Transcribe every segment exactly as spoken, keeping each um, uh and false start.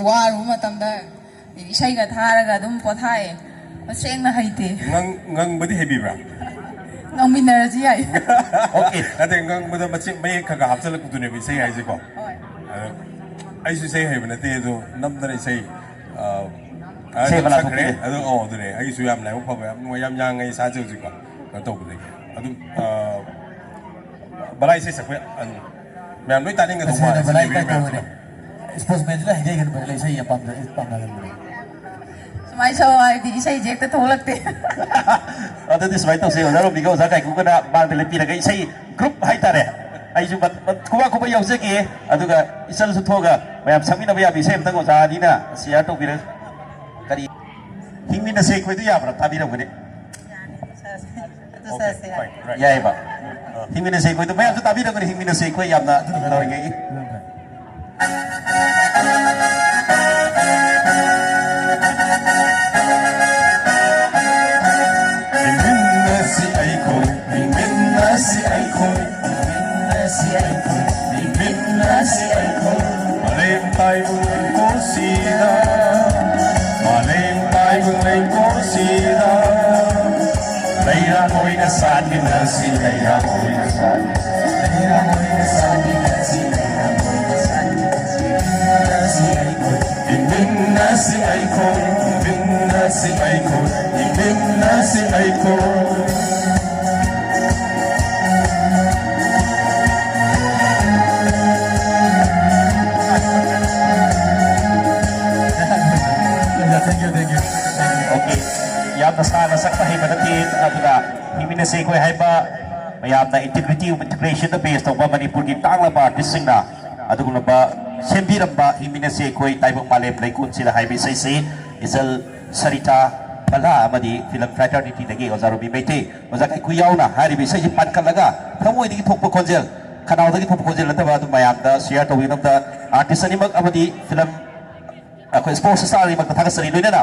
ꯋꯥꯔꯨꯕ ꯃꯇꯝꯗ ꯏꯁꯩꯒ ꯊꯥꯔꯒ ꯑꯗꯨꯝ ꯄꯣꯊꯥꯏ꯫ ꯇꯁꯦꯡꯅ ꯍꯩꯇꯦ꯫ ꯉꯪ- ꯉꯪꯕꯗꯤ ꯍꯩꯕꯤꯕ꯭ꯔꯥ? ꯉꯪꯃꯤꯟꯅꯔꯁꯨ ꯌꯥꯏ꯫ ꯑꯣꯀꯦ꯫ ꯅꯠꯇꯦ, ꯉꯪꯕꯗ ꯃꯆꯦꯠ ꯃꯌꯦꯛ ꯈꯔ ꯈꯔ ꯍꯥꯞꯆꯤꯜꯂꯛꯄꯗꯨꯅꯦꯕ ꯏꯁꯩ ꯍꯥꯏꯁꯦꯀꯣ꯫ ꯍꯣꯏ꯫ ꯑꯗꯣ ꯑꯩꯁꯨ ꯏꯁꯩ ꯍꯩꯕ ꯅꯠꯇꯦ, ꯑꯗꯣ ꯅꯝꯗꯅ ꯏꯁꯩ, ꯑ, ꯏꯁꯩ ꯑꯗꯨꯝ ꯃꯅꯥ ꯁꯛꯈ꯭ꯔꯦ꯫ ꯊꯣꯛꯄꯤꯔꯦ꯫ ꯑꯗꯣ, ꯑꯣ, ꯑꯗꯨꯅꯦ, ꯑꯩꯒꯤꯁꯨ ꯌꯥꯝ ꯂꯥꯏꯕꯛ ꯐꯕ, ꯌꯥꯝ ꯅꯨꯡꯉꯥꯏ, ꯌꯥꯝ ꯌꯥꯡꯉꯦ ꯏꯁꯥꯁꯦ ꯍꯧꯖꯤꯛꯀꯣ, ꯀꯩꯅꯣ ꯇꯧꯕꯗꯒꯤ꯫ ꯑꯗꯨꯝ, ꯑ, ꯕꯂꯥ ꯏꯁꯩ ꯁꯛꯄ, ꯑ, ꯃꯌꯥꯝ ꯂꯣꯏ ꯇꯥꯅꯤꯡꯒꯗꯧ ꯃꯥꯜꯂꯦ, ꯁꯤ ꯂꯩꯕꯤꯔꯤ ꯃꯌꯥꯝꯁꯤꯅ꯫ ꯏꯁꯄꯣꯔꯠꯁꯃꯦꯟꯁꯤꯅ ꯍꯩꯖꯩꯒꯟꯕꯅꯤꯅ ꯏꯁꯩ ꯌꯥꯝ ꯄꯥꯝꯖ-, ꯄꯥꯝꯅꯒꯟꯕꯅꯦ꯫ ꯁꯨꯃꯥꯏꯅ ꯁꯛꯑꯣ ꯍꯥꯏꯔꯗꯤ ꯏꯁꯩꯁꯦ ꯍꯦꯛꯇ ꯊꯣꯛꯂꯛꯇꯦ꯫ ꯑꯗꯨꯗꯤ ꯁꯨꯃꯥꯏꯅ ꯇꯧꯁꯦ, ꯑꯣꯖꯥ ꯔꯣꯕꯤꯒ ꯑꯣꯖꯥ ꯀꯥꯏꯀꯨꯒꯅ ꯃꯥꯡꯗ ꯂꯦꯞꯄꯤꯔꯒ ꯏꯁꯩ ꯒ꯭ꯔꯨꯞ ꯍꯥꯏꯇꯥꯔꯦ꯫ ꯑꯩꯁꯨ ꯃ-, ꯃ-, ꯈꯨꯕꯥꯛ ꯈꯨꯕꯥꯛ ꯌꯥꯎꯖꯒꯦ, ꯑꯗꯨꯒ ꯏꯆꯜꯁꯨ ꯊꯣꯛꯑꯒ ꯃꯌꯥꯝ ꯁꯛꯃꯤꯟꯅꯕ ꯌꯥꯕ ꯏꯁꯩ ꯑꯝꯇꯪ ꯑꯣꯖꯥ ꯑꯅꯤꯅ ꯁꯤꯌꯥꯔ ꯇꯧꯕꯤꯔꯒ꯫ ꯀꯔꯤ? ꯍꯤꯡꯃꯤꯟꯅꯁꯦ ꯑꯩꯈꯣꯏꯗꯨ ꯌꯥꯕ꯭ꯔꯥ? ꯇꯥꯕꯤꯔꯝꯒꯅꯤ꯫ ꯑꯗꯨ ꯑꯣꯀꯦ, ꯁꯛꯑꯁꯦ꯫ ꯐꯥꯏꯟ, ꯔꯥꯏꯠ꯫ ꯌꯥꯏꯌꯦꯕ꯫ ꯑ꯫ ꯍꯤꯡꯃꯤꯟꯅꯁꯦ ꯑꯩꯈꯣꯏꯗꯨ ꯃꯌꯥꯝꯁꯨ ꯇꯥꯕꯤꯔꯝꯒꯅꯤ, ꯍꯤꯡꯃꯤꯟꯅꯁꯦ ꯑꯩꯈꯣꯏ ꯌꯥꯝꯅ ꯇꯧꯔꯤꯉꯩꯒꯤ꯫ ꯍꯤꯡꯃꯤꯟꯅꯁꯤ ꯑꯩꯈꯣꯏ, ꯍꯤꯡꯃꯤꯟꯅꯁꯤ ꯑꯩꯈꯣꯏ, ꯍꯤꯡꯃꯤꯟꯅꯁꯤ ꯑꯩꯈꯣꯏ, ꯍꯤꯡꯃꯤꯟꯅꯁꯤ ꯑꯩꯈꯣꯏ꯫ ꯃꯥꯂꯦꯝ ꯇꯥꯏꯕꯪ ꯂꯩꯀꯣꯜꯁꯤꯗ, ꯃꯥꯂꯦꯝ ꯇꯥꯏꯕꯪ ꯂꯩꯀꯣꯜꯁꯤꯗ, ꯂꯩꯔꯥꯛ ꯑꯣꯏꯅ ꯁꯥꯠꯃꯤꯟꯅꯁꯤ, ꯂꯩꯔꯥꯛ ꯑꯣꯏꯅ ꯁꯥꯠꯃꯤꯟꯅꯁꯤ, ꯂꯩꯔꯥꯛ ꯑꯣꯏꯅ ꯁꯥꯠꯃꯤꯟꯅꯁꯤ, ꯂꯩꯔꯥꯛ ꯑꯣꯏꯅ ꯁꯥꯠꯃꯤꯟꯅꯁꯤ꯫ ꯍꯤꯡꯃꯤꯟꯅꯁꯤ ꯑꯩꯈꯣꯏ, ꯍꯤꯡꯃꯤꯟꯅꯁꯤ ꯑꯩꯈꯣꯏ, ꯍꯤꯡꯃꯤꯟꯅꯁꯤ ꯑꯩꯈꯣꯏ, ꯍꯤꯡꯃꯤꯟꯅꯁꯤ ꯑꯩꯈꯣꯏ꯫ Thank you, thank you, thank you. Okay, ꯌꯥꯝꯅ ꯁꯥꯡꯅ ꯁꯛꯄ ꯍꯩꯕ ꯅꯠꯇꯦ, ꯑꯗꯨꯅ ꯍꯤꯡꯃꯤꯟꯅꯁꯤ ꯑꯩꯈꯣꯏ ꯍꯥꯏꯕ ꯃꯌꯥꯝꯅ ꯏꯟꯇꯤꯒ꯭ꯔꯤꯇꯤ, ꯏꯟꯇꯤꯒ꯭ꯔꯦꯁꯟꯗ ꯕꯦꯁ ꯇꯧꯕ ꯃꯅꯤꯄꯨꯔꯒꯤ ꯇꯥꯡꯂꯕ ꯑꯥꯔꯇꯤꯁꯁꯤꯡꯅ ꯑꯗꯨꯒꯨꯝꯂꯕ ꯁꯦꯝꯕꯤꯔꯝꯕ ꯍꯤꯡꯃꯤꯟꯅꯁꯤ ꯑꯩꯈꯣꯏ ꯇꯥꯏꯕꯪ ꯃꯥꯂꯦꯝ ꯂꯩꯀꯣꯜꯁꯤꯗ ꯍꯥꯏꯕ ꯏꯁꯩꯁꯤ ꯏꯆꯜ ꯁꯔꯤꯇꯥ ꯕꯂꯥ ꯑꯃꯗꯤ ꯐꯤꯂꯝ ꯐ꯭ꯔꯦꯇꯔꯅꯤꯇꯤꯗꯒꯤ ꯑꯣꯖꯥ ꯔꯣꯕꯤ ꯃꯩꯇꯩ, ꯑꯣꯖꯥ ꯀꯥꯏꯀꯨ ꯌꯥꯎꯅ ꯍꯥꯏꯔꯤꯕ ꯏꯁꯩꯁꯤ ꯄꯥꯟꯈꯠꯂꯒ ꯊꯃꯣꯏꯗꯒꯤ ꯊꯣꯛꯄ ꯈꯣꯟꯖꯦꯜ, ꯈꯅꯥꯎꯗꯒꯤ ꯊꯣꯛꯄ ꯈꯣꯟꯖꯦꯜ ꯅꯠꯇꯕ ꯑꯗꯨꯝ ꯃꯌꯥꯝꯗ ꯁꯤꯌꯥꯔ ꯇꯧꯕꯤꯅꯕꯗ ꯑꯥꯔꯇꯤꯁ ꯑꯅꯤꯃꯛ ꯑꯃꯗꯤ ꯐꯤꯂꯝ ꯑꯩꯈꯣꯏ ꯁ꯭ꯄꯣꯔꯠꯁ ꯁ꯭ꯇꯥꯔ ꯑꯅꯤꯃꯛꯇ ꯊꯥꯒꯠꯆꯔꯤ꯫ ꯂꯣꯏꯅꯅ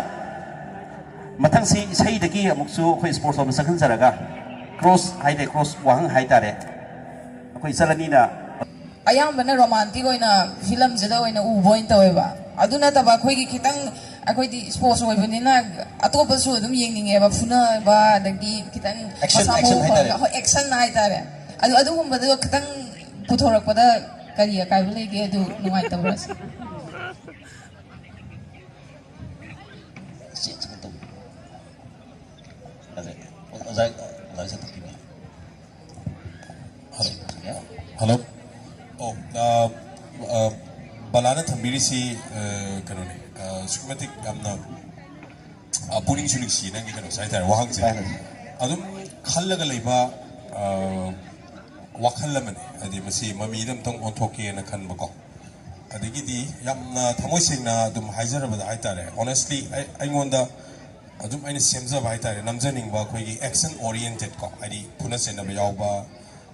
ꯃꯊꯪꯁꯤ ꯏꯁꯩꯗꯒꯤ ꯑꯃꯨꯛꯁꯨ ꯑꯩꯈꯣꯏ ꯁ꯭ꯄꯣꯔꯠꯁ ꯂꯣꯝꯗ ꯆꯪꯁꯤꯟꯖꯔꯒ ꯀ꯭ꯔꯣꯁ ꯍꯥꯏꯗꯦ, ꯀ꯭ꯔꯣꯁ ꯋꯥꯍꯪ ꯍꯥꯏꯇꯥꯔꯦ, ꯑꯩꯈꯣꯏ ꯏꯆꯜ ꯑꯅꯤꯅ ꯑꯌꯥꯝꯕꯅ ꯔꯣꯃꯥꯟꯇꯤꯛ ꯑꯣꯏꯅ ꯐꯤꯂꯝꯁꯤꯗ ꯑꯣꯏꯅ ꯎꯕ ꯑꯣꯏꯅ ꯇꯧꯋꯦꯕ꯫ ꯑꯗꯨ ꯅꯠꯇꯕ ꯑꯩꯈꯣꯏꯒꯤ ꯈꯤꯇꯪ, ꯑꯩꯈꯣꯏꯗꯤ ꯁ꯭ꯄꯣꯔꯠꯁ ꯑꯣꯏꯕꯅꯤꯅ ꯑꯇꯣꯞꯄꯁꯨ ꯑꯗꯨꯝ ꯌꯦꯡꯅꯤꯡꯉꯦꯕ, ꯐꯨꯅꯕ, ꯑꯗꯒꯤ ꯈꯤꯇꯪ Action, ꯃꯁꯥ action ꯃꯎ ꯍꯥꯏꯇꯥꯔꯦ꯫ ꯐꯕ, ꯍꯣꯏ, ꯑꯦꯛꯁꯟ ꯍꯥꯏꯇꯥꯔꯦ꯫ ꯑꯗꯨ ꯑꯗꯨꯒꯨꯝꯕꯗꯣ ꯈꯤꯇꯪ ꯄꯨꯊꯣꯔꯛꯄꯗ ꯀꯔꯤ ꯑꯀꯥꯏꯕ ꯂꯩꯒꯦ? ꯑꯗꯨ ꯅꯨꯡꯉꯥꯏꯇꯕ꯭ꯔꯥ? ꯑꯣꯖꯥ, ꯑꯣꯖꯥ, ꯑꯣꯖꯥ ꯁꯛꯇꯣꯛꯄꯤꯕ꯫ ꯍꯜꯂꯣ꯫ ꯑꯣ, ꯑ, ꯑ, ꯕꯂꯥꯅ ꯊꯝꯕꯤꯔꯤꯁꯤ, ꯑ, ꯀꯩꯅꯣꯅꯦ, ꯑ, ꯑꯁꯨꯛꯀꯤ ꯃꯇꯤꯛ ꯌꯥꯝꯅ, ꯑ, ꯄꯨꯛꯅꯤꯡꯁꯨ ꯅꯨꯡꯁꯤ ꯅꯪꯒꯤ ꯀꯩꯅꯣꯁꯦ ꯍꯥꯏꯇꯥꯔꯦ, ꯋꯥꯍꯪꯁꯦ꯫ ꯇꯥꯏ, ꯇꯥꯏ꯫ ꯑꯗꯨꯝ ꯈꯜꯂꯒ ꯂꯩꯕ, ꯑ, ꯋꯥꯈꯜ ꯑꯃꯅꯤ꯫ ꯍꯥꯏꯗꯤ ꯃꯁꯤ ꯃꯃꯤꯗ ꯑꯝꯇꯪ ꯑꯣꯟꯊꯣꯛꯀꯦꯅ ꯈꯟꯕꯀꯣ꯫ ꯑꯗꯒꯤꯗꯤ ꯌꯥꯝꯅ ꯊꯃꯣꯏ ꯁꯦꯡꯅ ꯑꯗꯨꯝ ꯍꯥꯏꯖꯔꯕꯗ ꯍꯥꯏꯇꯥꯔꯦ, honestly, ꯑꯩ, ꯑꯩꯉꯣꯟꯗ ꯑꯗꯨꯝ ꯑꯩꯅ ꯁꯦꯝꯖꯕ ꯍꯥꯏꯇꯥꯔꯦ, ꯅꯝꯖꯅꯤꯡꯕ ꯑꯩꯈꯣꯏꯒꯤ action oriented ꯀꯣ, ꯍꯥꯏꯗꯤ ꯐꯨꯅ ꯆꯩꯅꯕ ꯌꯥꯎꯕ,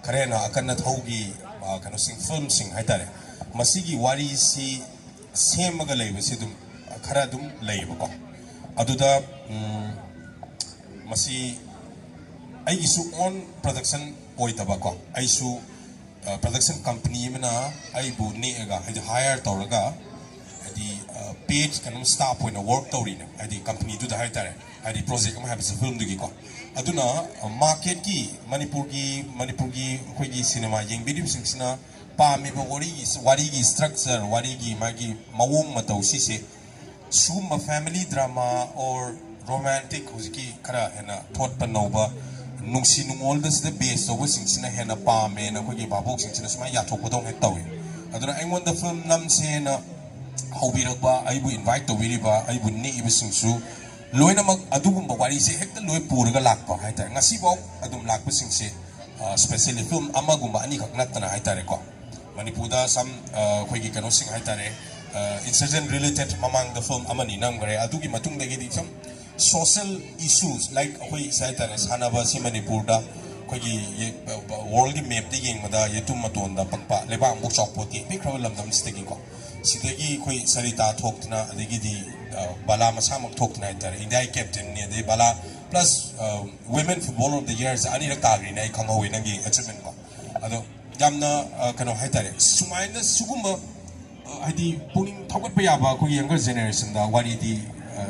ꯈꯔ ꯍꯦꯟꯅ ꯑꯀꯟ ꯑꯊꯧꯒꯤ, ꯑ, ꯀꯩꯅꯣꯁꯤꯡ, ꯐꯤꯂꯝꯁꯤꯡ ꯍꯥꯏꯇꯥꯔꯦ, ꯃꯁꯤꯒꯤ ꯋꯥꯔꯤꯁꯤ ꯁꯦꯝꯃꯒ ꯂꯩꯕꯁꯤ ꯑꯗꯨꯝ ꯈꯔ ꯑꯗꯨꯝ ꯂꯩꯌꯦꯕꯀꯣ꯫ ꯑꯗꯨꯗ, ꯎꯝ, ꯃꯁꯤ ꯑꯩꯒꯤꯁꯨ own production ꯑꯣꯏꯗꯕꯀꯣ, ꯑꯩꯁꯨ production company ꯑꯃꯅ ꯑꯩꯕꯨ ꯅꯦꯛꯑꯒ, ꯍꯥꯏꯗꯤ hire ꯇꯧꯔꯒ, ꯍꯥꯏꯗꯤ paid ꯀꯩꯅꯣꯝ staff ꯑꯣꯏꯅ work ꯇꯧꯔꯤꯅꯦ, ꯍꯥꯏꯗꯤ companyꯗꯨꯗ ꯍꯥꯏꯇꯥꯔꯦ, ꯍꯥꯏꯗꯤ project ꯑꯃ ꯍꯥꯏꯕꯁꯤ filmꯗꯨꯒꯤꯀꯣ꯫ ꯑꯗꯨꯅ marketꯀꯤ, ꯃꯅꯤꯄꯨꯔꯒꯤ, ꯃꯅꯤꯄꯨꯔꯒꯤ ꯑꯩꯈꯣꯏꯒꯤ cinema ꯌꯦꯡꯕꯤꯔꯤꯕꯁꯤꯡꯁꯤꯅ ꯄꯥꯝꯃꯤꯕ ꯋꯥꯔꯤꯒꯤ, ꯋꯥꯔꯤꯒꯤ structure, ꯋꯥꯔꯤꯒꯤ ꯃꯥꯒꯤ ꯃꯑꯣꯡ ꯃꯇꯧ ꯁꯤꯁꯦ ꯁꯤꯒꯨꯝꯕ family drama or romantic, ꯍꯧꯖꯤꯛꯀꯤ ꯈꯔ ꯍꯦꯟꯅ ꯊꯣꯠꯄ ꯅꯧꯕ ꯅꯨꯡꯁꯤ ꯅꯨꯡꯉꯣꯜꯗ ꯁꯤꯗ base ꯇꯧꯕꯁꯤꯡꯁꯤꯅ ꯍꯦꯟꯅ ꯄꯥꯝꯃꯦꯅ ꯑꯩꯈꯣꯏꯒꯤ ꯚꯥꯕꯣꯛꯁꯤꯡꯁꯤꯅ ꯁꯨꯃꯥꯏꯅ ꯌꯥꯊꯣꯛꯄꯗꯧꯅ ꯍꯦꯛ ꯇꯧꯏ꯫ ꯑꯗꯨꯅ ꯑꯩꯉꯣꯟꯗ film ꯅꯝꯁꯦꯅ ꯍꯧꯕꯤꯔꯛꯄ, ꯑꯩꯕꯨ invite ꯇꯧꯕꯤꯔꯤꯕ, ꯑꯩꯕꯨ ꯅꯦꯛꯏꯕꯁꯤꯡꯁꯨ ꯂꯣꯏꯅꯃꯛ ꯑꯗꯨꯒꯨꯝꯕ ꯋꯥꯔꯤꯁꯦ ꯍꯦꯛꯇ ꯂꯣꯏ ꯄꯨꯔꯒ ꯂꯥꯛꯄ ꯍꯥꯏꯇꯥꯔꯦ꯫ ꯉꯁꯤꯐꯥꯎ ꯑꯗꯨꯝ ꯂꯥꯛꯄꯁꯤꯡꯁꯦ, ꯑ, specially film ꯑꯃꯒꯨꯝꯕ ꯑꯅꯤꯈꯛ ꯅꯠꯇꯅ ꯍꯥꯏꯇꯥꯔꯦꯀꯣ꯫ ꯃꯅꯤꯄꯨꯔꯗ some, ꯑ, ꯑꯩꯈꯣꯏꯒꯤ ꯀꯩꯅꯣꯁꯤꯡ ꯍꯥꯏꯇꯥꯔꯦ, ꯑ, insurgent related ꯃꯃꯥꯡꯗ film ꯑꯃꯅꯤ ꯅꯝꯈ꯭ꯔꯦ꯫ ꯑꯗꯨꯒꯤ ꯃꯇꯨꯡꯗꯒꯤꯗꯤ some social issues, like ꯑꯩꯈꯣꯏ ꯁꯤ ꯍꯥꯏꯇꯥꯔꯦ, ꯁꯥꯟꯅꯕ ꯑꯁꯤ ꯃꯅꯤꯄꯨꯔꯗ ꯑꯩꯈꯣꯏꯒꯤ ꯌꯦ-, worldꯒꯤ mapꯇ ꯌꯦꯡꯕꯗ ꯌꯦꯇꯨꯝ ꯃꯇꯣꯟꯗ ꯄꯛꯄ, ꯂꯩꯕꯥꯛ ꯑꯃꯨꯛ ꯆꯥꯎꯄꯣꯠꯇꯦ, ꯄꯤꯛꯈ꯭ꯔꯕ ꯂꯝꯗꯝꯁꯤꯗꯒꯤꯀꯣ꯫ ꯁꯤꯗꯒꯤ ꯑꯩꯈꯣꯏ ꯁꯔꯤꯇꯥ ꯊꯣꯛꯇꯅ, ꯑꯗꯒꯤꯗꯤ, ꯑ, ꯕꯂꯥ ꯃꯁꯥꯃꯛ ꯊꯣꯛꯇꯅ ꯍꯥꯏꯇꯥꯔꯦ, ꯏꯟꯗꯤꯌꯥꯒꯤ captainꯅꯤ, ꯑꯗꯩ ꯕꯂꯥ plus, ꯑ, women footballer of the yearꯁꯦ ꯑꯅꯤꯔꯛ ꯇꯥꯈ꯭ꯔꯤꯅꯦ, ꯑꯩ ꯈꯪꯍꯧꯋꯦ ꯅꯪꯒꯤ achievementꯀꯣ꯫ ꯑꯗꯣ ꯌꯥꯝꯅ, ꯑ, ꯀꯩꯅꯣ ꯍꯥꯏꯇꯥꯔꯦ, ꯁꯨꯃꯥꯏꯅ ꯁꯤꯒꯨꯝꯕ ꯍꯥꯏꯗꯤ ꯄꯨꯛꯅꯤꯡ ꯊꯧꯒꯠꯄ ꯌꯥꯕ ꯑꯩꯈꯣꯏꯒꯤ ꯌꯪꯒꯔ ꯖꯦꯅꯦꯔꯦꯁꯟꯗ ꯋꯥꯔꯤꯗꯤ ꯑ,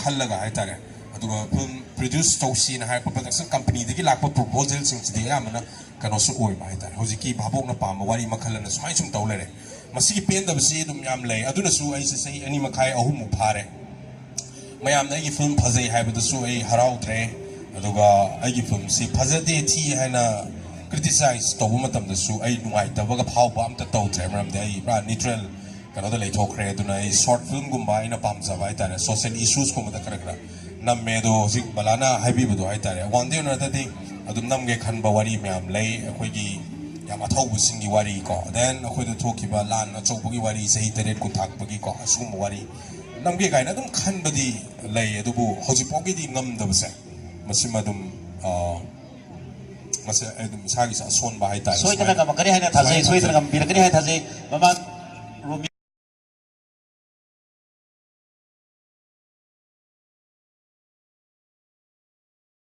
ꯈꯜꯂꯒ ꯍꯥꯏꯇꯥꯔꯦ꯫ ꯑꯗꯨꯒ ꯐꯤꯂꯝ ꯄ꯭ꯔꯣꯗ꯭ꯌꯨꯁ ꯇꯧꯁꯤꯅ ꯍꯥꯏꯔꯛꯄ ꯄ꯭ꯔꯣꯗꯛꯁꯟ ꯀꯝꯄꯅꯤꯗꯒꯤ ꯂꯥꯛꯄ ꯄ꯭ꯔꯣꯄꯣꯖꯦꯜꯁꯤꯡꯁꯤꯗꯤ ꯑꯌꯥꯝꯕꯅ ꯀꯩꯅꯣꯁꯨ ꯑꯣꯏꯕ ꯍꯥꯏꯇꯥꯔꯦ꯫ ꯍꯧꯖꯤꯛꯀꯤ ꯚꯥꯕꯣꯛꯅ ꯄꯥꯝꯕ ꯋꯥꯔꯤ ꯃꯈꯜ ꯑꯅ ꯁꯨꯃꯥꯏꯅ ꯁꯨꯝ ꯇꯧ ꯂꯩꯔꯦ꯫ ꯃꯁꯤꯒꯤ ꯄꯦꯟꯗꯕꯁꯤ ꯑꯗꯨꯝ ꯌꯥꯝ ꯂꯩ꯫ ꯑꯗꯨꯅꯁꯨ ꯑꯩꯁꯦ ꯆꯍꯤ ꯑꯅꯤ ꯃꯈꯥꯏ ꯑꯍꯨꯝꯃꯨꯛ ꯐꯥꯔꯦ ꯃꯌꯥꯝꯅ ꯑꯩꯒꯤ ꯐꯤꯂꯝ ꯐꯖꯩ ꯍꯥꯏꯕꯗꯁꯨ ꯑꯩ ꯍꯔꯥꯎꯗ꯭ꯔꯦ꯫ ꯑꯗꯨꯒ ꯑꯩꯒꯤ ꯐꯤꯂꯝꯁꯤ ꯐꯖꯗꯦ, ꯊꯤ ꯍꯥꯏꯅ ꯀ꯭ꯔꯤꯇꯤꯁꯥꯏꯖ ꯇꯧꯕ ꯃꯇꯝꯗꯁꯨ ꯑꯩ ꯅꯨꯡꯉꯥꯏꯇꯕꯒ ꯐꯥꯎꯕ ꯑꯝꯇ ꯇꯧꯗ꯭ꯔꯦ꯫ ꯃꯔꯝꯗꯤ ꯑꯩ ꯄꯨꯔꯥ ꯅ꯭ꯌꯨꯇ꯭ꯔꯦꯜ ꯀꯩꯅꯣꯗ ꯂꯩꯊꯣꯛꯈ꯭ꯔꯦ꯫ ꯑꯗꯨꯅ ꯑꯩ ꯁꯣꯔꯠ ꯐꯤꯂꯝꯒꯨꯝꯕ ꯑꯩꯅ ꯄꯥꯝꯖꯕ ꯍꯥꯏꯇꯥꯔꯦ, ꯁꯣꯁꯤꯌꯦꯜ ꯏꯁꯨꯁꯀꯨꯝꯕꯗ ꯈꯔ ꯈꯔ ꯅꯝꯃꯦ꯫ ꯑꯗꯣ ꯍꯧꯖꯤꯛ ꯕꯂꯥꯅ ꯍꯥꯏꯕꯤꯕꯗꯣ ꯍꯥꯏꯇꯥꯔꯦ, ꯋꯥꯟ ꯗꯦ ꯑꯣꯔ ꯑꯅꯗꯔꯗꯤ ꯑꯗꯨꯝ ꯅꯝꯒꯦ ꯈꯟꯕ ꯋꯥꯔꯤ ꯃꯌꯥꯝ ꯂꯩ꯫ ꯑꯩꯈꯣꯏꯒꯤ ꯌꯥꯝ ꯑꯊꯧꯕꯁꯤꯡꯒꯤ ꯋꯥꯔꯤ ꯀꯣ, ꯗꯦꯟ ꯑꯩꯈꯣꯏꯗ ꯊꯣꯛꯈꯤꯕ ꯂꯥꯟ ꯑꯆꯧꯕꯒꯤ ꯋꯥꯔꯤ, ꯆꯍꯤ ꯇꯔꯦꯠ ꯀꯨꯟ ꯊꯥꯛꯄꯒꯤ ꯀꯣ, ꯑꯁꯤꯒꯨꯝꯕ ꯋꯥꯔꯤ ꯅꯝꯒꯦ ꯀꯥꯏꯅ ꯑꯗꯨꯝ ꯈꯟꯕꯗꯤ ꯂꯩ꯫ ꯑꯗꯨꯕꯨ ꯍꯧꯖꯤꯛꯐꯥꯎꯒꯤꯗꯤ ꯉꯝꯗꯕꯁꯦ, ꯃꯁꯤꯃ ꯑꯗꯨꯝ ꯑ, ꯃꯁꯤ ꯑꯩ ꯑꯗꯨꯝ ꯏꯁꯥꯒꯤꯁꯨ ꯑꯁꯣꯟꯕ ꯍꯥꯏꯇꯥꯔꯦ꯫ ꯁꯣꯏꯗꯅ ꯁꯨꯃꯥꯏꯅ ꯉꯝꯃꯛꯀꯅꯤ ꯍꯥꯏꯅ ꯊꯥꯖꯩ꯫ ꯁꯨꯃꯥꯏꯅ ꯁꯣꯏꯗꯅ ꯊꯥꯖꯩ꯫ ꯉꯝꯕꯤꯔꯛꯀꯅꯤ ꯍꯥꯏꯅ ꯊꯥꯖꯩ꯫ ꯃꯃꯥꯡ ꯔꯣꯃꯤ